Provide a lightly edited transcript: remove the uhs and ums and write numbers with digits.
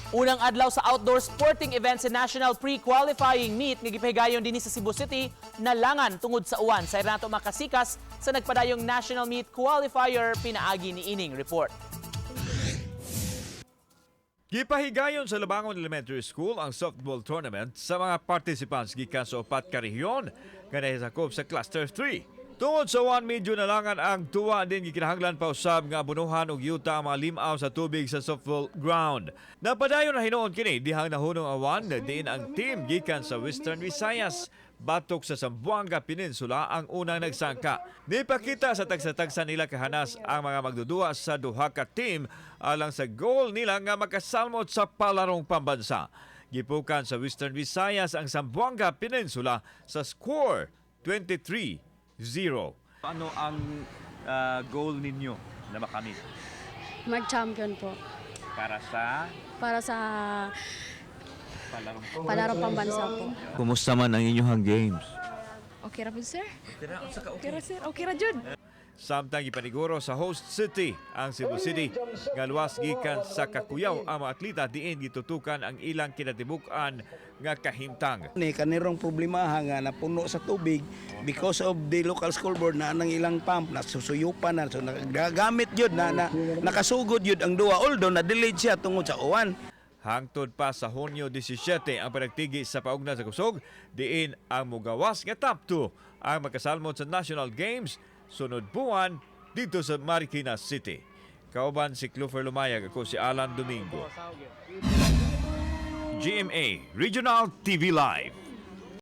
Unang adlaw sa outdoor sporting event sa National Pre-Qualifying Meet nga gipahigayon dinhi sa Cebu City nalangan tungod sa uwan. Sa nato makasikas sa nagpadayong National Meet Qualifier pinaagi ni ining report. Gipahigayon sa Labangon Elementary School ang softball tournament sa mga participants gikan sa upat ka rehiyon nga nahisakop sa Cluster 3. Tungod sa uwan, medyo nalangan ang tuwa din gikinahanglan pa usab nga abunuhan og yuta ang mga limaw sa tubig sa softball ground. Napadayon na hinuon kini dihang nahunong awan diin ang team gikan sa Western Visayas batok sa Zamboanga Peninsula ang unang nagsangka. Nipakita sa tagsa-tagsa nila kahanas ang mga magdudua sa duha ka team alang sa goal nila nga makasalmot sa palarong pambansa. Gipukan sa Western Visayas ang Zamboanga Peninsula sa score 23-0. Ano ang goal ninyo na makamit? Mag-champion po. Para sa Para sa palarong palarong pambansa po. Kumusta man ang inyong games? Okay ra po, sir. Okay ra, sir. Okay ra jud. Samtang gipaniguro sa host city ang Cebu City nga luwas gikan sa kakuyaw ang mga atleta diin gitutukan ang ilang kinatibuk-an nga kahimtang. Ni kanirong problema nga napuno sa tubig because of the local school board na anang ilang pump na susuyupan na, so nagagamit yun na nakasugod yun ang duwa, although na delayed siya tungod sa uwan. Hangtod pa sa Hunyo 17 ang panagtigi sa paugna sa kusog diin ang mugawas nga top 2 ang makasalmot sa National Games sunod buwan dito sa Marikina City. Kauban si Clufer Lumayag, ako si Alan Domingo. GMA Regional TV Live.